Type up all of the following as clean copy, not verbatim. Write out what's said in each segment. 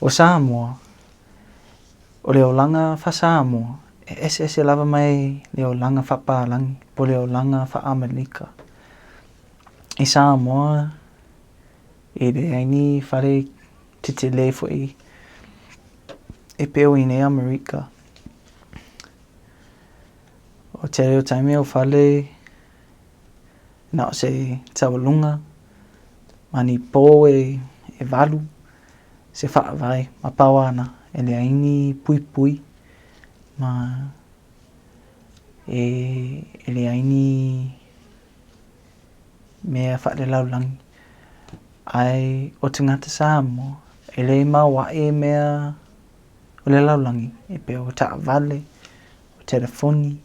O Samoa, o le olaga faa-Samoa, e eseese lava mai le olaga faapalagi po o le olaga faa-Amelika. I Samoa, e leai ni fale tetele foi e pei o i inei Amerika. O le tele o taimi o fale na o se taualuga ma ni pou e 8 se faavae, ma pau lava lena. E leai ni puipui ma e leai ni mea faalelalolagi. Ae o tagata Samoa, e le maoae mea o le lalolagi e pei o taavale, o telefoni,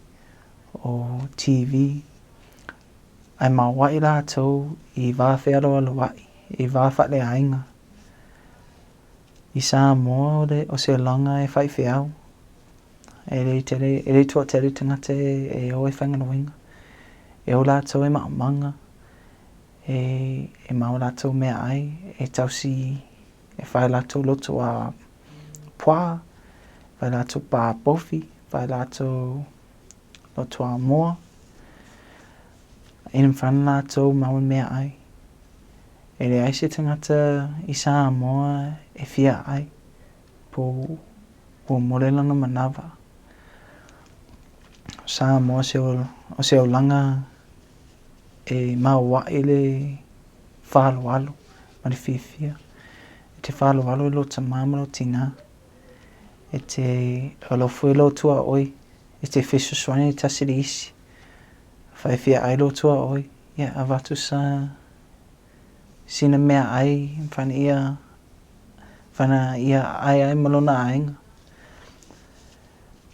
o TV, ae maoae latou i va fealoaloai, i va faaleaiga. I Samoa o se olaga e faifeau. E le tele, e le toatele tagata e o e faigaluega. E o latou e maumaga, e maua latou meaai, e tausi, e fai latou loto puaa, fai latou pa povi, fai latou loto moa, ina mafai ona latou maua meaai. E leai se tagata i Samoa e fia ai po ua momoli lona manava. O Samoa o se olaga e maoae le faaaloalo ma le fiafia. E te faaaloalo i lou tama ma lou tinā, e te alofa foi i lou tuaoi, e te fesoasoani le tasi i le isi. Afai e fia ai lou tuaoi, ia avatu sina meaai e mafai ona ia ai ai ma lona aiga.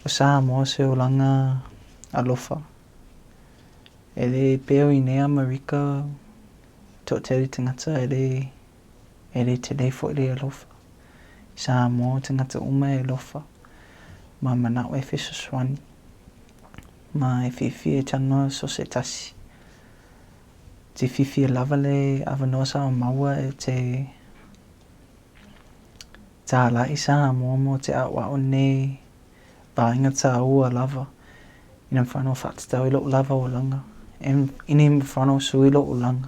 O Samoa o se olaga alofa. E le pei o i inei Amerika, toatele tagata e le tele foi le alofa. I Samoa o tagata uma e alofa ma manao e fesoasoani ma e fiafia e talanoa so o se tasi. Ou te fiafia lava le avanoa sa ou maua ou te tālā i Samoa ma ou te aʻoaʻo nei vaega tāua lava ina mafai ona faatatau i lou lava olaga, ina ia mafai ona sui lou olaga.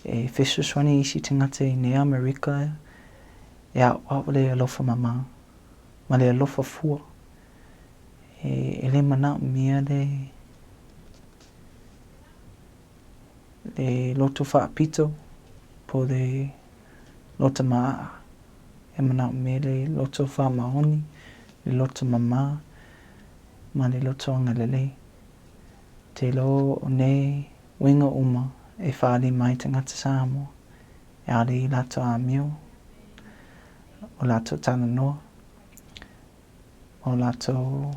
E fesoasoani i isi tagata i inei Amerika e aʻoaʻo le alofa mama ma le alofa fua. E le manaʻomia le loto faapito po o le loto maʻaʻa. E manaʻomia le loto faamaoni, le loto mama ma le loto agalelei. Ou te iloa o nei uiga uma e faaali mai tagata Samoa e ala i latou amio, o latou talanoa, o latou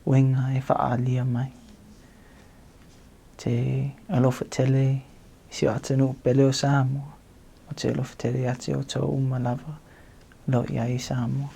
uiga e faaalia mai. Ou te alofa tele i si ou atunuu pele o Samoa. Ou te alofa tele iā te outou uma lava o lo o i ai i Samoa.